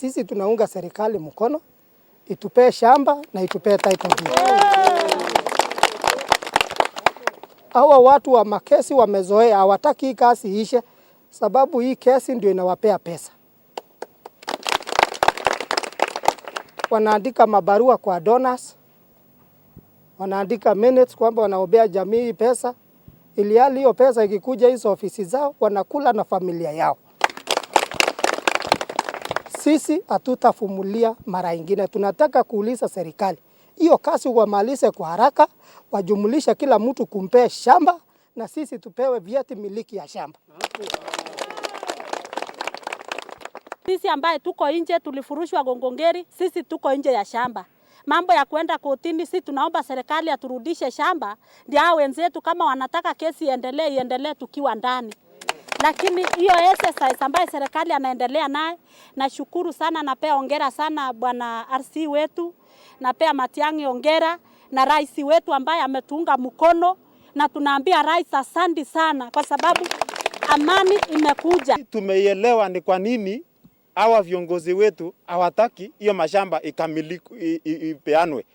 Sisi tunaunga serikali mkono itupee shamba na itupee title deed. Hawa watu wa makesi wamezoea, hawataki hii kazi iishe, sababu hii kesi ndio inawapea pesa. Wanaandika mabarua kwa donors, wanaandika minutes kwamba wanaombea jamii pesa, ili hali hiyo pesa ikikuja hizo ofisi zao wanakula na familia yao. Sisi hatutafumulia mara ingine. Tunataka kuuliza serikali hiyo kazi wamalize kwa haraka, wajumulishe kila mtu kumpee shamba na sisi tupewe vyeti miliki ya shamba. Sisi ambaye tuko nje tulifurushwa Gongongeri, sisi tuko nje ya shamba. Mambo ya kwenda kotini, si tunaomba serikali aturudishe shamba, ndio hao wenzetu kama wanataka kesi iendelee, iendelee tukiwa ndani. Lakini hiyo exercise ambayo serikali anaendelea naye, nashukuru sana, napea hongera sana bwana RC wetu, napea Matiang'i hongera na rais wetu ambaye ametuunga mkono, na tunaambia rais asante sana kwa sababu amani imekuja. Tumeielewa ni kwa nini hawa viongozi wetu hawataki hiyo mashamba ikamiliku ipeanwe.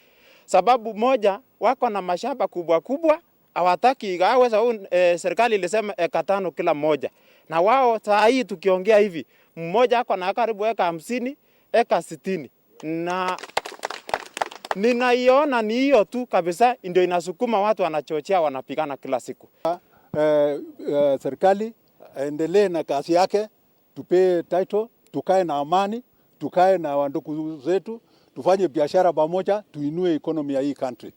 Sababu moja, wako na mashamba kubwa kubwa hawataki igawe, sababu serikali ilisema eka 5 kila mmoja, na wao saa hii tukiongea hivi mmoja ako na karibu eka 50, eka 60, na ninaiona ni hiyo tu kabisa ndio inasukuma watu wanachochea, wanapigana kila siku. Serikali endelee na kazi yake, tupee title, tukae na amani, tukae na wandugu zetu, tufanye biashara pamoja, tuinue economy ya hii country.